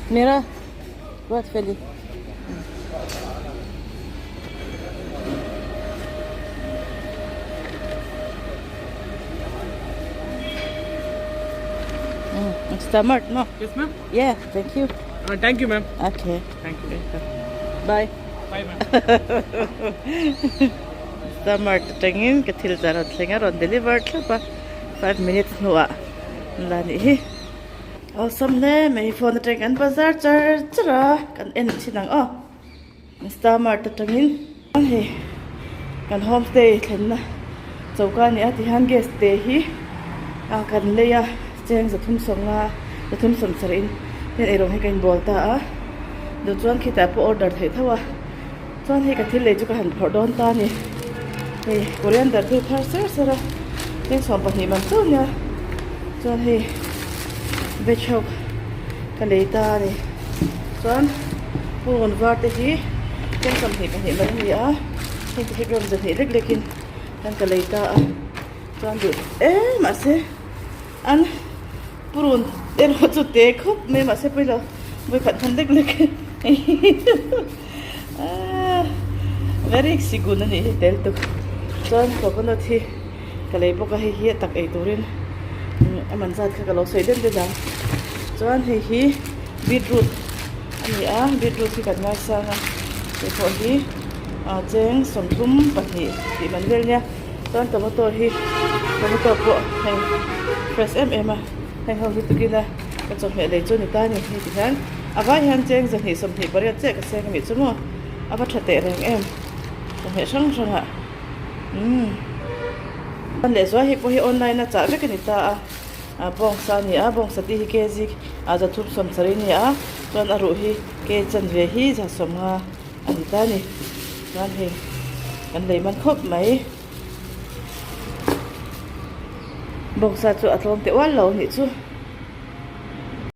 Mira ruat feli. Instamart no? Yes, ma'am. Yeah, thank you. Thank you, ma'am. Okay. Thank you. Bye. Bye, ma'am. Instamart atangin ka thil chah rawn thleng a rawn deliver thlap a 5 minutes hnuah an la nih hi. Awlsam hle mai phone atang kan bazar char char a kan en thin ang aw Instamart atangin hei kan homestay thlenna choka a ni a tihian gas te hi a kan lei a cheng 350 370 in heng eirawng hi ka inbual ta a duh chuan khitah pawh order theih tho a chuan hei ka thil lei chu ka han phawrh dawn ta a ni hei coriander te hi thar ser ser a cheng 12 man chauh nia chuan hei veg ho ka lei ta a ni chuan purun var te hi cheng 22 man a ni a heng te hi gram 2 lek lek in kan ka lei ta a chuan duh em mahse an purun erawh chu te khawp mai mahse pawilo vawikhat hman lek lek ahh very sigun a nih hi tel tuk chuan coconut hi ka lei bawk a hei hi a tak ei turin a man zat kha ka lo sawi deuh deuh ang chuan hei hi beetroot a ni a beetroot hi kan ngaisang a hei pawh hi ah cheng 32 tih man vel nia chuan tomato hi tomato pawh hei fresh em em a heng ho hi tukin a ka chawhmeh lei chu a ni ta a ni hei ti hian a vai hian cheng 228 chiah ka seng a nih chu maw a va tha teh reng em chawhmeh hrang hrang ah umm chuan leh zuai hei pawh hi online a chah vek a ni ta a ah bawngsa a ni a bawngsa tih hi kg ah 370 a ni a chuan a ruh hi kg chanve hi 150 a ni ta a ni chuan hei kan lei man khawp mai bawngsa chu a tlawm teh ual lo a nih chu.